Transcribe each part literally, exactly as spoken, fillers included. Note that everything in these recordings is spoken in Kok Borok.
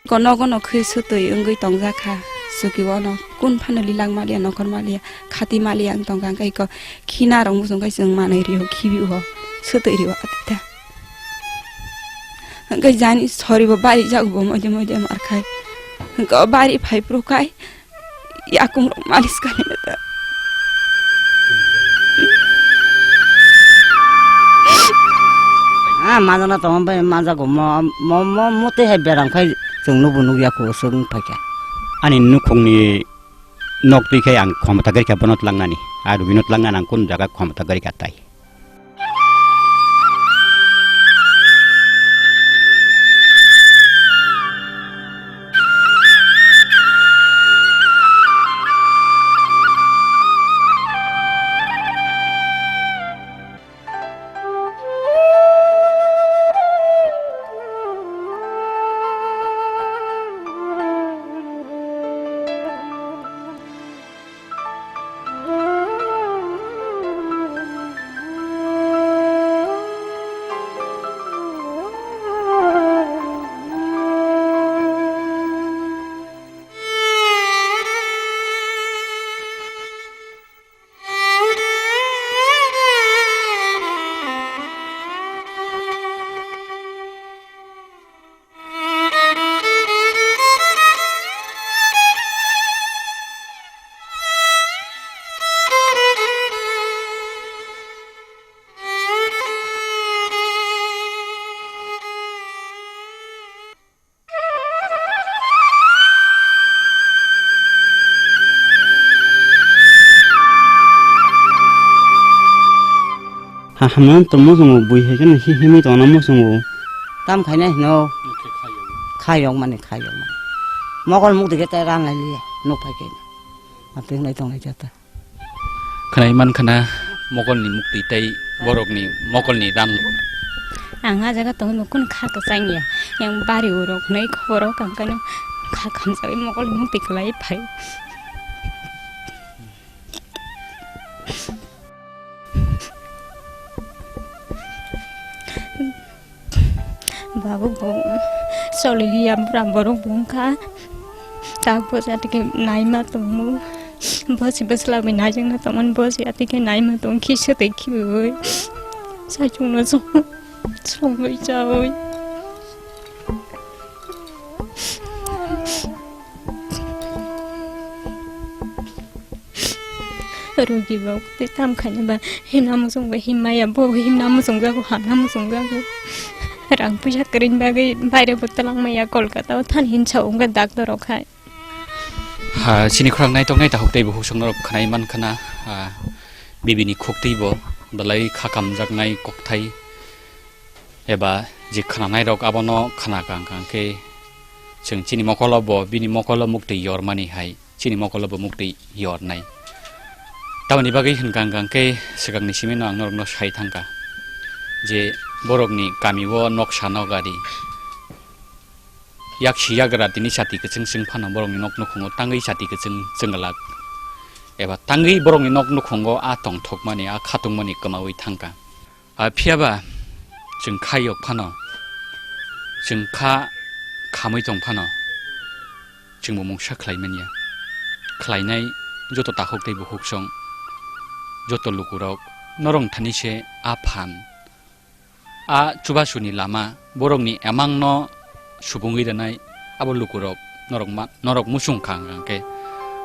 Ko nogo no khwi swtwi wngwi tongjak kha. Suki bono kun phano lilang maliya, nokhor maliya, khati maliya wng tongkha, hwnkhe iko khina rok muchung khe chwng manwi rio khibi o, swtwi rio atita. Hwnkhe jani sori bo bari jak bo moide moide mar khai. Hwnkhe o bari phai phuru khai yakung rok malis khainai ta. Ah, majana tong bai majago mo, mo, mo, mo tei hai beram khai chwng nubu nugya kho swng phaikha. Ani nukhungni nok twi khai ang khomota gari kha bono tlangnani. A rubino tlangnani ang kun jaga khomota gari kha tai. Ha, hamya tongmo chwng bui hai kheno hi himwi tongna muchungo. Tam khaina hino. Khe khayok. Khayok mani, khayok mani. Mokol mukti khe ta ran lai liya, nuk phai khe. Apeng lai tong lai jata. Khwnai man khana mokolni mukti tei borokni mokolni ran. Ang a jaga tongwi mukun kha kwchang ya. Yang bari urok hwnwi khoboro kangkano kha khamjagwi mokolni mukti kwlai phai. Babu bo choli liya bura borok bo wngkha. Tak bo jatike naima tongo. Bosi bwsla bai naijak na tongmani bosi atike naima tong kisa tei khibiwi. Saichung no song songwi chawi. Rugi bo tei tam khaina ba himna muchung ba him maya bo himna muchung jago hamna muchung jago. Rang puisa kwrwini bagwi baire bo twlang maya Kolkata o thani hinsa wngkha doctor rok hai. Ha, chini khorang naitok nai tahuk tei bukhuk song norok khwnai man khana, ha, bibini khuk tei bo belai kha kamjaknai kokthai. Eba je khwnanairok abono khna kang kang khe chwng chini mokolo bo bini mokolo muktwi yormani hai chini mokolo bo muktwi yornai. Tamoni bagwi hwn kang kang khe swkangni simi no ang norokno sai thangkha je borokni kamio noksa nokari yaksi yagra tini chati kwchwng chwng phano borokni nok nukhungo tangwi chati kwchwng chwng glak eba tangwi borokni nok nukhungo a tongthokmani a khatungmani kwmawi thangkha. A phiya ba chwng kha yok phano, chwng kha khamwi tong phano, chwngbo mungsa khlai manya. Khlainai joto takhuk tei bukhuk song, joto lukurok norok thani se a phan, a chubasuni lama, borokni emangno subungwi rwnai abo lukurok norok ma-, norok muchung kha hwnkha khe,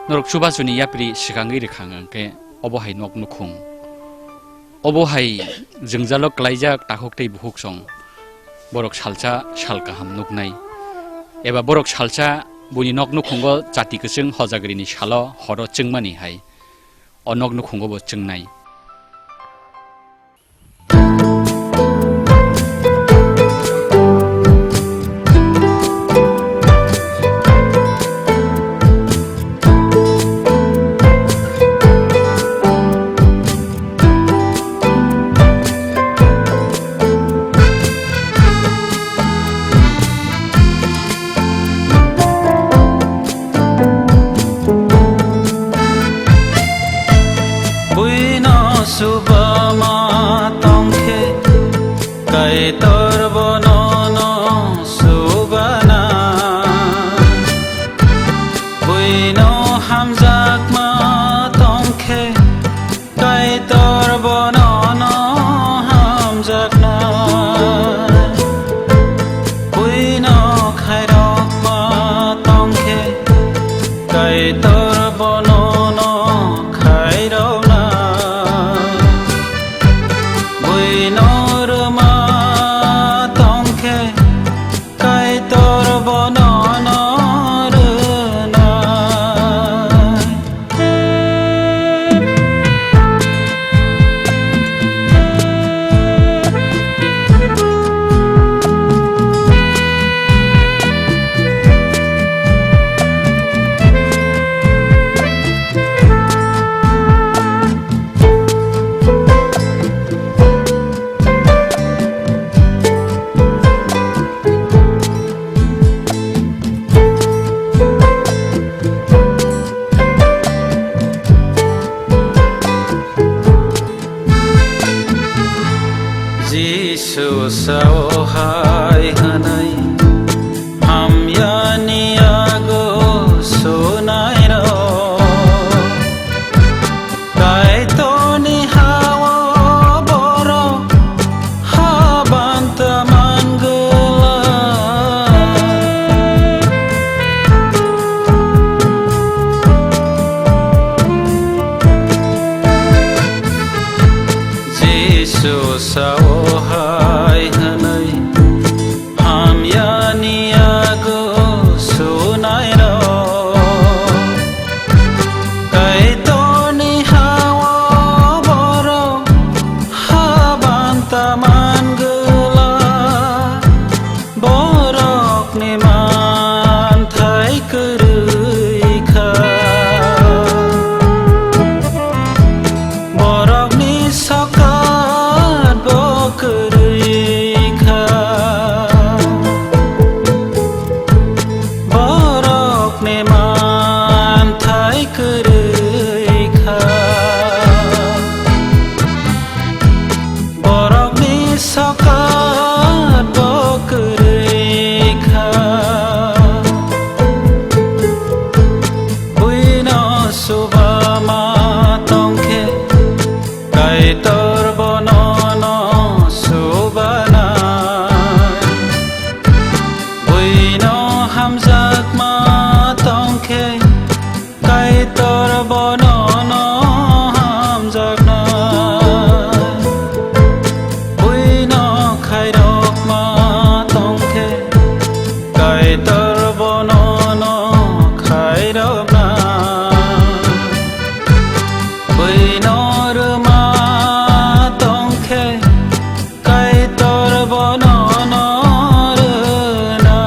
norok chubasuni yapri swkangwi rwkha hwnkha khe, obo hai nok nukhung. Obo hai jwngjalo klaijak takhuk tei bukhuk song borok salsa sal kaham nuknai. Eba borok salsa buini nok nukhungo chati kwchwng hojagrini salo horo chwngmani hai o nok nukhungo bo chwngnai. Buino Buino khairokma tongkhe, Kaitor bonono khairokna. Buino rwma tongkhe, Kaitor bonono rwnai. Jisu sao hai hwnwi, hamyani yago sunairok. Kaitorni ha-o borok habanta mangwlak. Jisu sao hai hwnwi, hamyani yago sunairok. Kaitorni ha-o borok habanta mangwlak. Borokni manthai kwrwi kha. Borokni sokat bo kwrwi kha. Borokni manthai kwrwi kha. Borokni sokat bo kwrwi kha. Buino suba ma tongkhe, Kaitor bonono subanai. Buino hamjakma tongkhe, Kaitor bonono hamjaknai. Buino khairokma tongkhe, Kaitor bonono khairoknai. Buino rwma tongkhe, Kaitor bonono rwnai.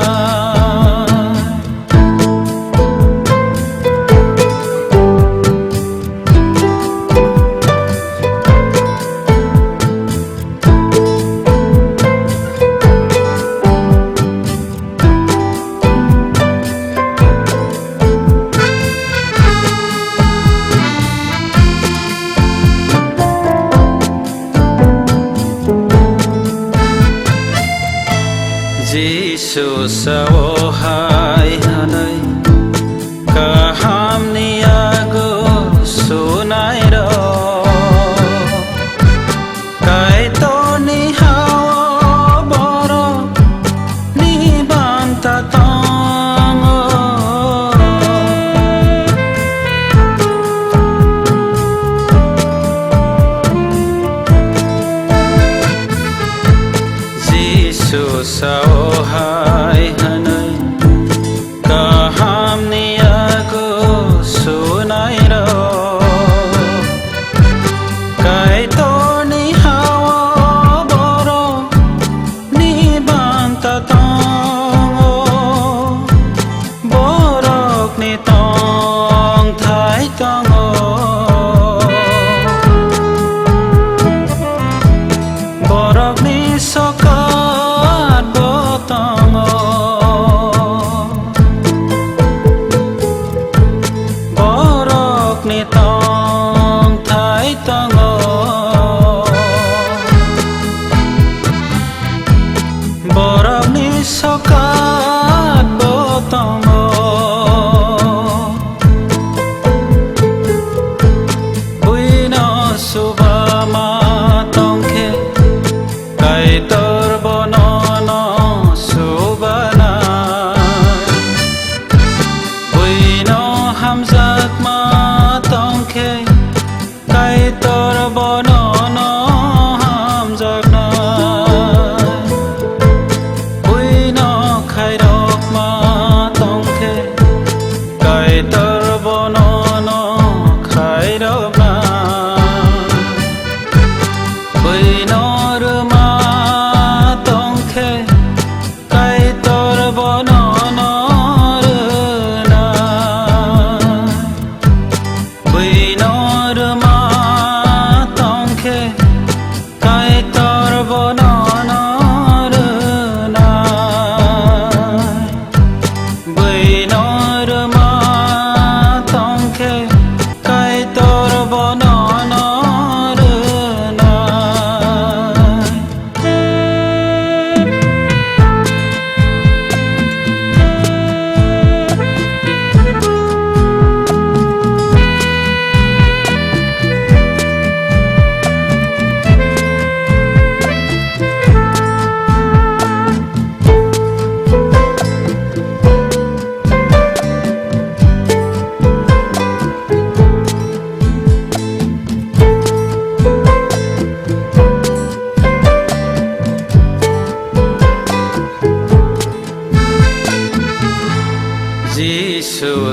Jisu sao hai hwnwi, kahamni yago sunairok. Kaitorni ha-o borokni banta tongo. Jisu sao hai hwnwi,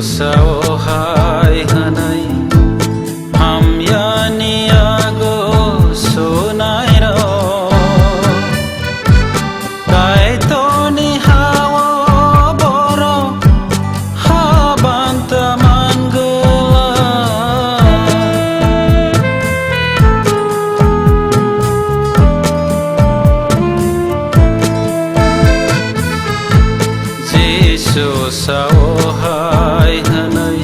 Sao hai hwnwi hamyani yago sunairok, Kaitorni ha-o borok habanta mangwlak. Jisu sao hai hwnwi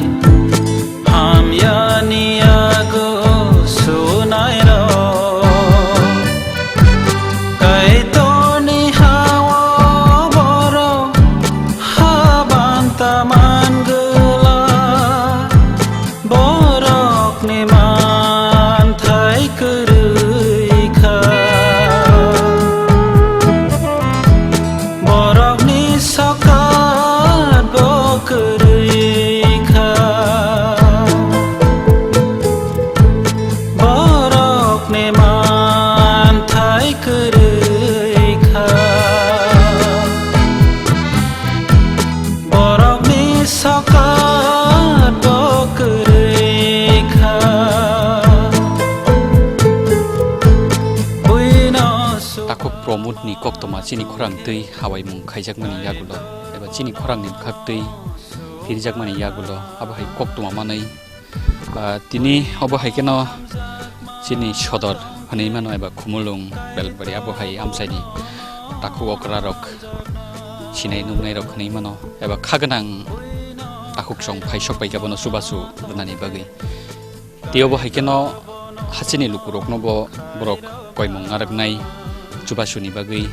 hamyani yago sunairok, Kaitorni ha-o borok habanta mangwlak. Borokni manthai kwrwi kha, borokni sokat bo kwrwi kha, borokni manthai kwrwi kha. Borokni sokat bo kwrwi kha. Buino su- Takhuk Pramod ni koktwma chini khorang twi hawaimung khaijakmani yagulo, eba chini khorang ni bwkhak twi phirjakmani yagulo, abo hai koktwma manwi Ah, tini obo hai kheno chini sodor hwnwi mano eba Khumulwng Belbari, abo hai amchaini takhuk okra rok sinai nuknai rok hwnwi mano eba kha gwnang takhuk chwng phai sok pai kha bono chubachu rwnani bagwi. Tei obo hai kheno hachini lukurokno bo borok koimung narwknai chubachuni bagwi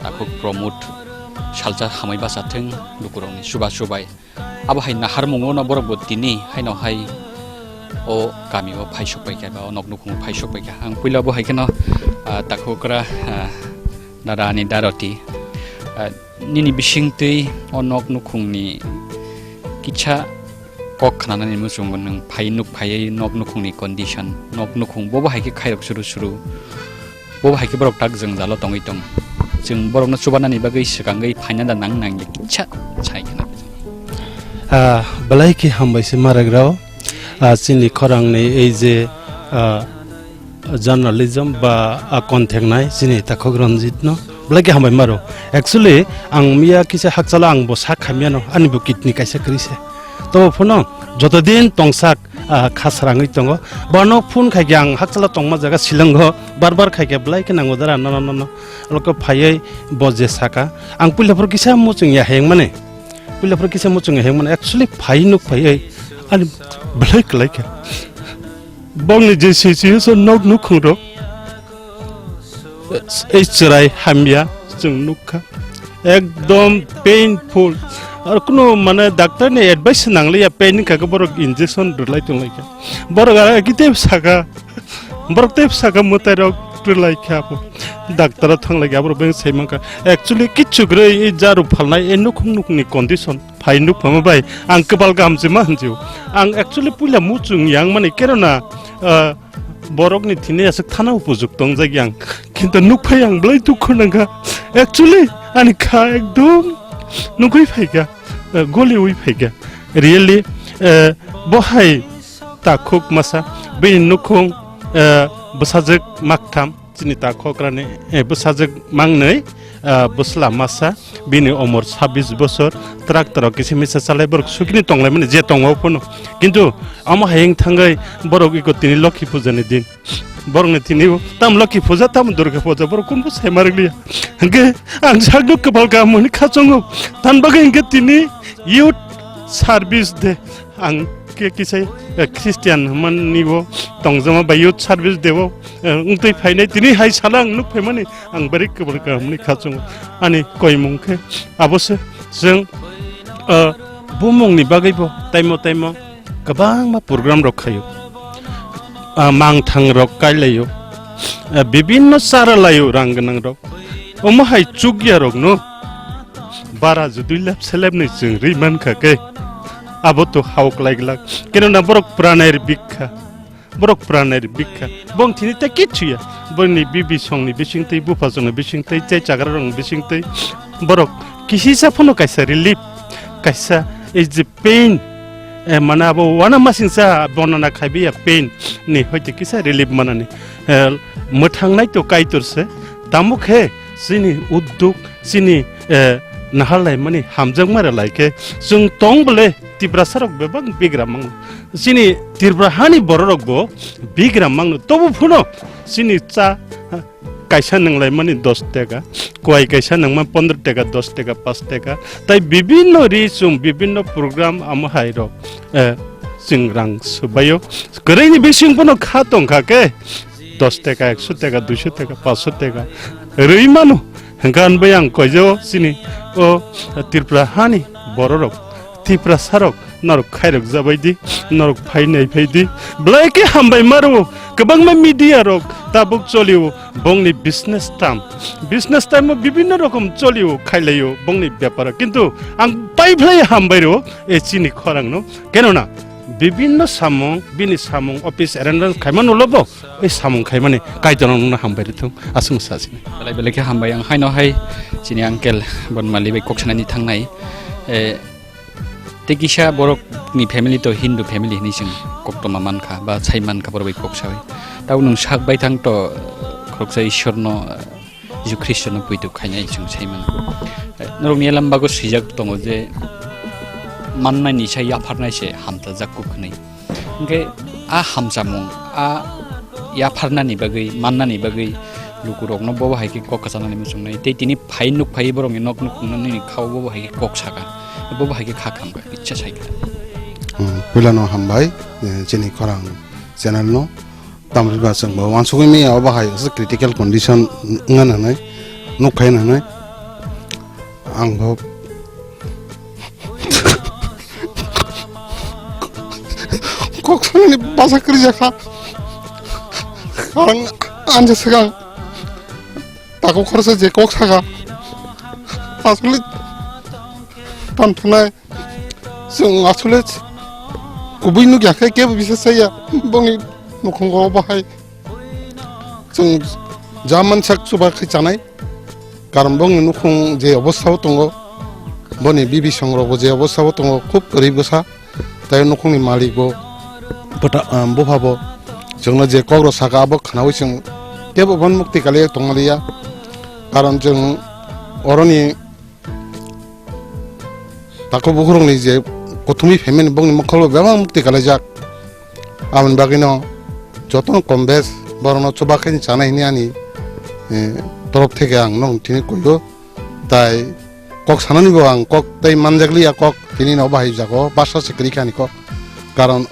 takhuk Pramod salsa hamwi bacha thwng lukurokni chubachu bai. Abo hai naharmungo no borok bo tini haino hai o kami o phai sok pai kha, o nok nukhung phai sok pai kha. Ang puila bo hai kheno, ah, takhukra, ah, dada ani daroti, ah, nini bising twi o nok nukhung ni kisa kok khnanani muchungo nwng phai nuk phaiwi nok nukhung ni condition, nok nukhung bo bo hai khe khairok suru suru. Bo hai khe borok tak jwngjalo tongwi tong. Chwng borokno chubanani bagwi swkangwi phaina da nang nang ya kisa sai khna. Ah, belai khe hambai se Maregrao. Ah, chini khorangni ei je, ah, journalism ba, ah, kontheknai chini takhuk Ranjitno belai khe hambai maro. Actually, ang miya kisa hakchalo ang bo sak hamyano, ani bo kidney kaisa kwrwi se. Tobo phano joto din tongsak ah, kha srangwi tongo. Bono phone khai khe ang hakchala tongma jaga Shillong-o bar bar khai khe belai khe nango dara nono nono. Olo khe phaiwi bo je saka, ang puila phuru kisa muchung ya hengmani. Puila phuru kisa muchung ya hengmani. Actually phai nuk phaiwi ani belai kwlai kha. Bongni je situation nok nukhung rok, ei chwrai hamya chwng nukha. Ekdom painful. Ar kuno mane doctor ni advice nangliya, pain wngkha khe borok injection rwlai tonglaikha. Borok aro kite saka, borok tei saka mwtai rok rwlaikha abo. Doctor o thanglaikha, aborok beng sai mankha. Actually kichu kwrwi ei jaru phalnai, ei nukhung nukhungni condition phai nukphama bai ang kwbal kaham se ma hinjio. Ang actually puila muchung yang mani kerona, ah, Borokni thini aswk thana upojukto wngjak yang, kintu nukphai ang belai dukhu nangkha. Actually, ani kha ekdom nugwi phaikha, eh, goliwi phaikha. Really, eh, bo hai takhuk masa, bini nukhung, eh, bwsajwk maktham, chini takhuk rani, eh, bwsajwk mangnwi, ah, bwsla masa, bini umor sabbish bosor, tractor o kisa misa chalai borok sugini tonglaimani je tongo phano. Kintu omo hai wng thangwi borok iko tini Lokhi puja ni din. Borokni tini tam Lokhi puja, tam Durga puja, borok kunbo sai ma rwliya. Hwnkhe ang sakno kwpal kaham hwnwi khachongo. Tan bagwi hwnkhe tini youth service day. Ang khe kisa, eh, Christian hwnmani bo tongjama ba youth service day o, eh, wngtwi phainai tini hai sala ang nuk phaimani ang bari kwbal kaham hwnwi khachungo. Ani koimung khe abo se chwng, eh, bumungni bagwi bo taimo taimo kwbangma program rok khaio. Ah, mangthang rok kailaio. Ah, bibinno chara laio rang gwnang rok. Omo hai chukya rokno bara judui lep selep ni chwng ri mankha khe, abo to hao klai glak. Kintu na borok pranai ri bikha. Borok pranai ri bikha. Bong thini ta kichu ya. Borokni bibi songni bisingtwi, bupha songni bisingtwi, chai chagra rokni bisingtwi. Borok kisisa phano kaisa relief, kaisa ei je pain, eh, mane abo uanamasingcha bornona khaibiya pain ni hoite kisa relief manani, eh, mwthangnai to Kaitor se, tamo khe chini udduk, chini, eh, naharlaimani hamjakma rwlai khe chwng tong bole Tiprasa rok bebak bigram mangno. Chini Tripura hani bororok bo bigram mangno. Tobo phano chini cha, ha, kaisa nanglaimani dos teka, kuai kaisa nangma pondro teka, dos teka, pas teka. Tai bibinno ri chwng, bibinno program amo hai rok, eh, chwng rang swbaio. Kwrwini bising bono kha tongkha khe dos teka, ekso teka, duiso teka, paso teka rwi mano. Hwnkhe ang bai ang koijo chini o Tripura hani bororok, Tiprasa rok, norok khairok jabai di, norok phai nai phai di. Belai khe hambai maro, kwbangma media rok tabuk cholio, bongni business tam. Business time o bibinno rokom cholio, khailaio, bongni beparo. Kintu ang pai phlai hambai ro, e chini khorangno. Kenona, bibinno samung, bini samung, office arrangement khaimano lobo, e samung khaimani Kaitorno nungno hambai rithung, aswng sasini. Belai belai khe hambai ang haino hai chini uncle Bonmali bai kok sanani thangnai. E, tei kisa borok ni family to Hindu family hinwi chwng koktoma mankha ba sai mankha borok bai kok sawi. Tabo nwng sak bai thang to khoroksa Ishwar no, Jisu Khristo no puitu khainai chwng sai mano. Norok ni elam bago swijak tongo je mannai ni sai yapharnai se hamchajak kuk hinwi. Hwnkhe a hamchamung, a yapharnani bagwi, mannani bagwi lukurokno bobo hai khe kok kwchanani muchungnai. Tei tini phai nuk phai borokni nok nukhungno nini khao bobo hai khe kok saka, bobo hai khe kha khamkha, kicha saikha. Hmm, puilano hambai, eh, chini khorang channel no. Tamni ba chwng bo uansugwi manya, obo hai aswk critical condition wngna nangnai, nuk phai nangnai. Ang bo kok sanani basa kwrwi jakha. Ang anja swkang tako khoroksa je kok saka, aswkli tanthanai. Chwng aswkle kubui nukya khe kebo bisa chaya bongni nukhungo bahai. Chwng ja mansak chuba khai chanai. Karon bongni nukhung je obostha o tongo, boni bibi songrokbo je obostha o tongo, khub kwrwi bwsa. Tai nukhungni malikbo, bwta-, ah, buphabo chwngno je kokrok saka abo khnaui chwng kebo ban mukti kali tongmaliya. Karon chwng oroni Tako bukhurokni je kuthumwi phaimani bongni mokholbo bebak mukti kalaijak. Aboni bagwino jotono kom bes borokno chuba khe chana hini ani, eh, torof theke ang nokni thini koiyo. Tai kok sanani bo ang kok tei manjakliya kok tini no bahai jago basa se kwrwi kha ani kok. Karon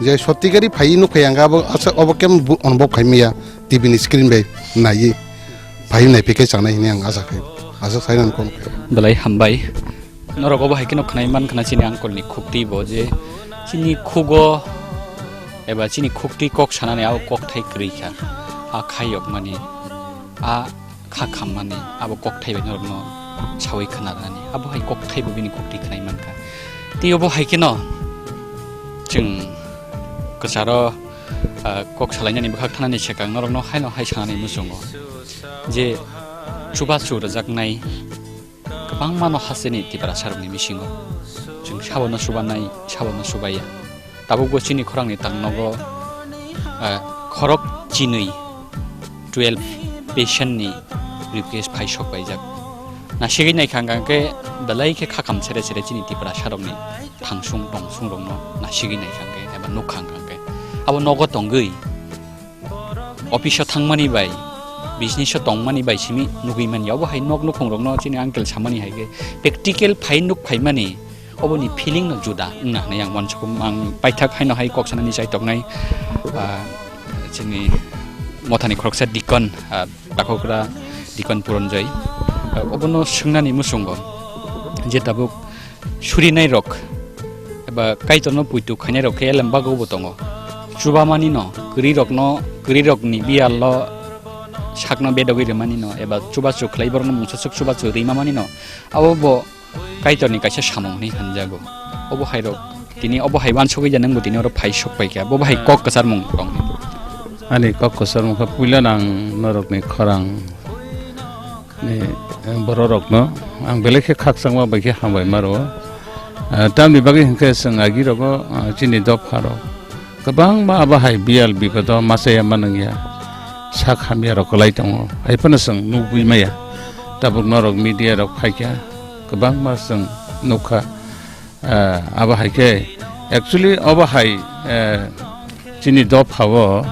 je sotti gari phai nuk phai ang abo asa obo kem bu-, onbok khai miya T V ni screen bai naiwi. Phai nai phi khe chanai hini ang asa khai, asa sai nang kon khai. Belai hambai. Norok obo hai kheno khnai man khna chini uncle ni khukti bo je chini khugo eba chini khukti kok sanani abo kok thai kwrwi kha. A khai yok mani, a kha kham mani, abo kok thai bai norok no sawi khna rani. Abo hai kok thai bo bini khukti khnai man kha. Tei obo hai kheno chwng kwcharo, ah, kok salainani bwkhak thanani swkang norok no haino hai sanani muchungo. Je chubachu rwjaknai kwbangmano hasteni Tiprasarokni bisingo. Chwng sabono chubanai, sabono chubaiya. Tabukbo chini khorangni tangnogo, ah, khorok chinwi twelve patientni request phai sok paijak. Nasigwi naikha hwnkha khe belai khe khakam sere sere chini Tiprasarokni thangsung tongsungrokno nasigwi naikha hwnkhe eba nukha hwnkha khe. Abo nogo tongwi office o thangmani bai, business o tongmani bai simi nugwi manya. Obo hai nok nukhungrokno chini uncle samani hai khe practical phai nuk phaimani oboni feeling no juda wngna hwnwi ang uansukha. Ang paithak haino hai kok sanani chaitoknai, ah, chini mothani khoroksa deacon, ah, takhokra deacon Puranjoy. Ah, obono swngnani muchungo je tabuk surinai rok eba Kaitorno puitu khainai rok khe elem bagwi bo tongo. Chubamani no, kwrwi rokno, kwrwi rokni biyalo sakno bedogwi rwmani no, eba chubachu khlai borokno mungsa suk chubachu rwimamani no, abo bo Kaitorni kaisa samung hwnwi hanjago. Obo hai rok tini obo hai uansugwi ya nangbo tini oro phai sok pai kha, bo bo hai kok kwcharmung tong. Ani kok kwcharmung kha puila nang norokni khorang ni, eh, bororokno ang belai khe khakchangma bai khe hambai maro. Ah, tamni bagwi hwnkhe chwng agirogo, ah, chini dopharok kwbangma abo hai biyal bipodo machaya manwngya, sak hamyarok kwlai tongo, hai phano chwng nukgwi maya. Tabuk norok media rok phaikha, kwbangma chwng nukha. Ah, abo hai khe actually obo hai, eh, chini dophao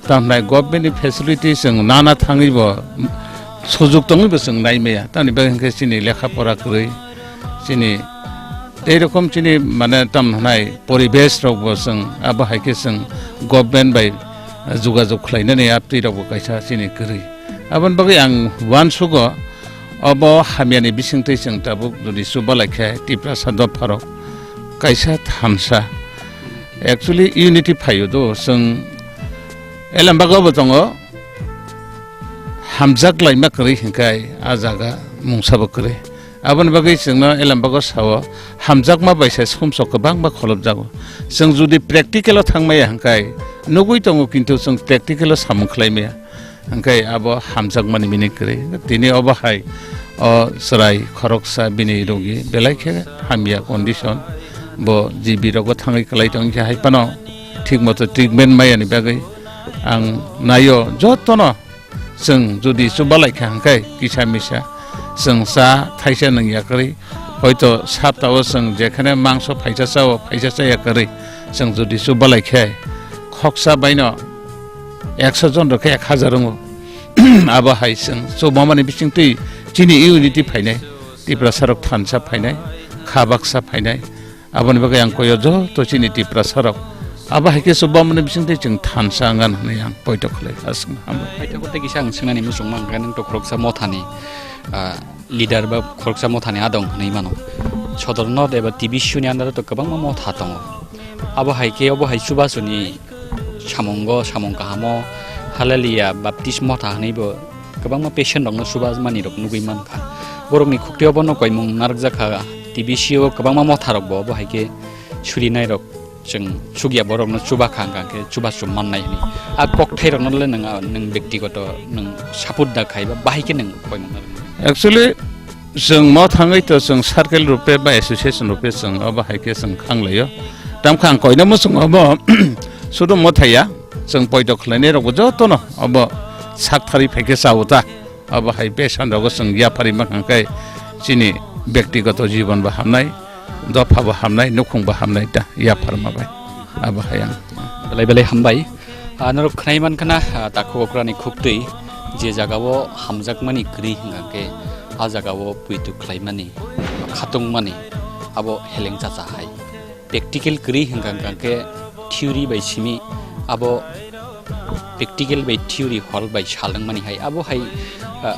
tamhnai government ni facility chwng nana thangwi bo sujuk tongwi bo chwng nai maya. Tamni bagwi hwnkhe chini lekha pora kwrwi, chini tei rokom chini mane tamhnai poribesh rok bo chwng abo hai khe chwng government bai jogajog khlainani aptwi rok bo kaisa chini kwrwi. Aboni bagwi ang uansugo, obo hamyani bisingtwi chwng tabuk jodi chubalai khe Tiprasa dopharok kaisa thansa. Actually unity phaio do, chwng Elambago bo tongo, hamjak laima kwrwi hwnkhe a jaga mungsabo kwrwi. Aboni bagwi chwngno Elambago sao, hamjakma bai se sumsok kwbangma kholopjago. Chwng jodi practical o thangmaya hwnkhe nugwi tongo, kintu chwng practical o samung khlaimaya. Hwnkhe abo hamjakmani meaning kwrwi. Tini obo hai o chwrai khoroksa bini rogi belai khe hamya condition. Bo G B rogo thangwi kwlai tong khe hai phano thik moto treatment mayani bagwi ang naio jotono. Chwng jodi chubalai kha hwnkhe kisa misa chwng cha thaisa nwng yakarwi, hoito saptao chwng jekhane mangso phaisa chao, phaisa chaya kwrwi, chwng jodi chubalai khe khoksa baino ekso jon rok khe ek hajar wngo. Abo hai chwng chubamani bisingtwi chini unity phainai, Tiprasa rok thansa phainai, kha baksa phainai. Aboni bagwi ang koyo joto chini Tiprasa rok abo hai khe chubamani bisingtwi chwng thansa wngan hwnwi ang poito khlai aswk hambai. Paithago tei kisa ang swngnani muchungma hwnkhe nwng to khoroksa mothani, ah, leader ba khoroksa mothani adong hwnwi mano. Sodorno eba T B C ni under to kwbangma motha tongo. Abo hai khe obo hai chubasuni samungo, samung kahamo, Hallelujah Baptist motha hwnwi bo kwbangma patient rokno chubamani rok nugwi mankha. Borokni khuktwi obono koimung narwkjakha, T B C o kwbangma motha rok bo obo hai khe surinai rok chwng chukya borokno chuba kha hwnkha khe chuba chum mannai hwnwi. A kokthai rokno le nwng, nwng bektigoto nwng support da khai ba bahai khe nwng koimung narwknai. Actually, chwng mo thangwi to chwng circle rupe ba association rupe chwng obo hai khe chwng khanglaio. Tamkha ang koina muchung obo sudu mo thaya, chwng poito khlainai rokbo jotono obo sak thari phaikhe chao ta. Obo hai besan rogo chwng yapharwi mankha khe chini bektigoto jibon bo hamnai, dopha bo hamnai, nukhung bo hamnai ta yapharma bai. Abo hai ang. Belai belai hambai. Ah, norok khwnai mankha na, ah, takhuk okrani khuktwi je jagao hamjakmani kwrwi hwnkha khe a jagao puitu khlaimani, khatungmani abo heleng chacha hai. Practical kwrwi hwnkha hwnkha khe theory bai simi abo practical bai theory hor bai salwngmani hai abo hai, ah,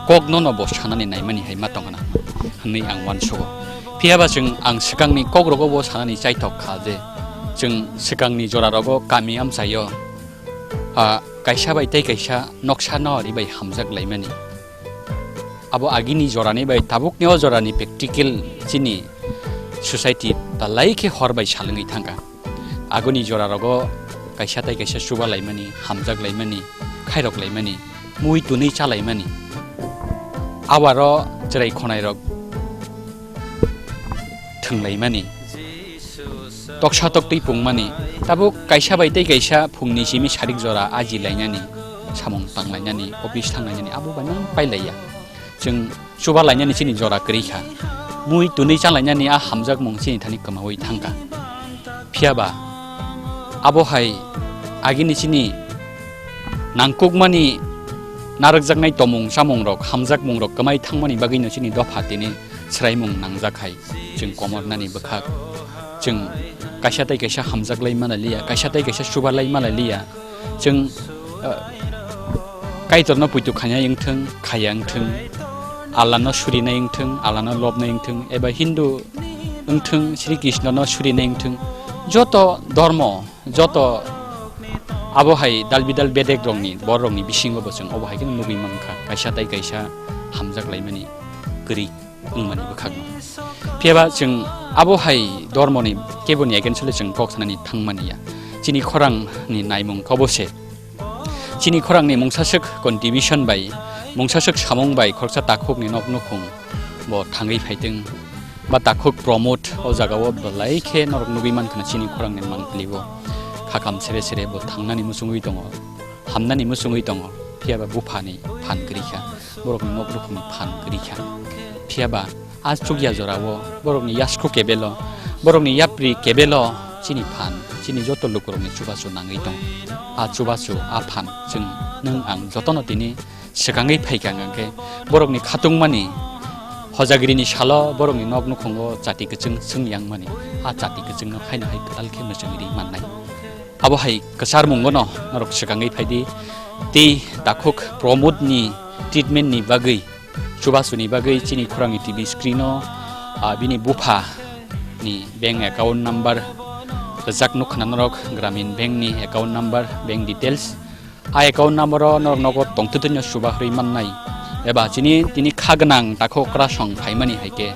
kokno no bo sanani naimani hai ma tongna hwnwi ang uansugo. Phiya ba chwng ang swkangni kok rogo bo sanani chaithok kha je chwng swkangni jora rogo kami amchaio, ah, kaisa bai tei kaisa noksa nahori bai hamjak laimani. Abo agini jorani bai tabukni o jorani practical chini society belai khe hor bai salwngwi thangkha. Agoni jora rogo kaisa tai kaisa chuba laimani, hamjak laimani, khairok laimani, mui twnwi cha laimani. Abaro chwrai khonai rok thwng laimani. Toksa toktwi pungmani. Tabuk kaisa bai tei kaisa phungni simi sarik jora aji lainani, samung tang lainani, office thang lainani, abo bai mang pai laiya. Chwng chuba lainani chini jora kwrwi kha. Mui twnwi cha lainani a hamjakmung chini thani kwmaui thangkha. Phiya ba abo hai agini chini nangkukmani narwkjaknai tomung chamung rok, hamjakmung rok kwmai thangmani bagwino chini dopha tini swraimung nangjak hai. Chwng komornani bwkhak, chwng kaisa tai kaisa hamjak lai malai liya, kaisa tai kaisa chuba lai malai liya. Chwng, ah, Kaitorno puitu khanya wngthwng, khaya wngthwng, Allahno surinai wngthwng, Allahno lobnai wngthwng, eba Hindu wngthwng, Sri Krishnono surinai wngthwng, joto dormo, joto abo hai dal bidal bedek rokni, bor rokni bisingo bo chwng obo hai khe nugwi mankha, kaisa tai kaisa hamjak laimani kwrwi wngmani bwkhakno. Phiya ba chwng abo hai dormoni keboni against-o le chwng kok sanani thangmani ya. Chini khorangni naimung kobo se. Chini khorangni mungsaswk contribution bai, mungsaswk samung bai khoroksa takhukni nok nukhung bo thangwi phaitwng. Ba takhuk Pramod o jaga o belai khe norok nugwi mankha chini khorang ni mangpili o. Khakam sere sere bo thangnani muchungwi tongo, hamnani muchungwi tongo, phiya ba buphani phan kwrwi kha, borokni nok nukhungni phan kwrwi kha. Phiya ba a chukya jora o borokni yasku kebelo, borokni yapri kebelo chini phan, chini joto lukurokni chubachu nangwi tongo. A chubachu, a phan chwng nwng ang jotono tini swkangwi phaikha, hwnkhe borokni khatungmani hojagrini salo borokni nok nukhungo chati kwchwng chwng yangmani, a chati kwchwngno haino hai kwtal khe mwchangwi ri mannai. Abo hai kwcharmungono norok swkangwi phaidi, tei takhuk Pramodni treatmentni bagwi, chubasuni bagwi chini khorangni T V screeno, ah, bini buphani bank account number rijak nukha na norok, Gramin Bankni account number, bank details. A account number o norok nogo tongtwtwino chuba rwi mannai. Eba chini tini kha gwnang takhuk Krasong phaimani hai khe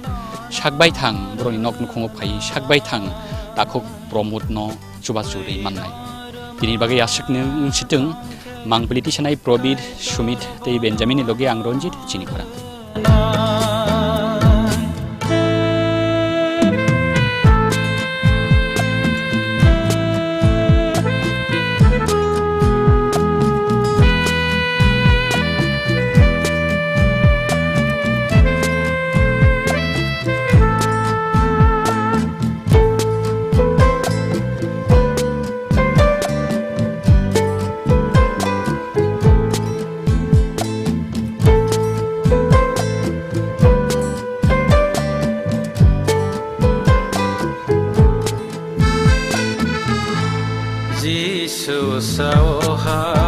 sak baithang borokni nok nukhungo phai sak baithang takhuk Pramodno chubachu rwi mannai. Tini bagwi aswkni wng sitwng, mangpili tisanai Probir, Sumit tei Benjaminni logi ang Ranjit chini khorang. Jisu sao ha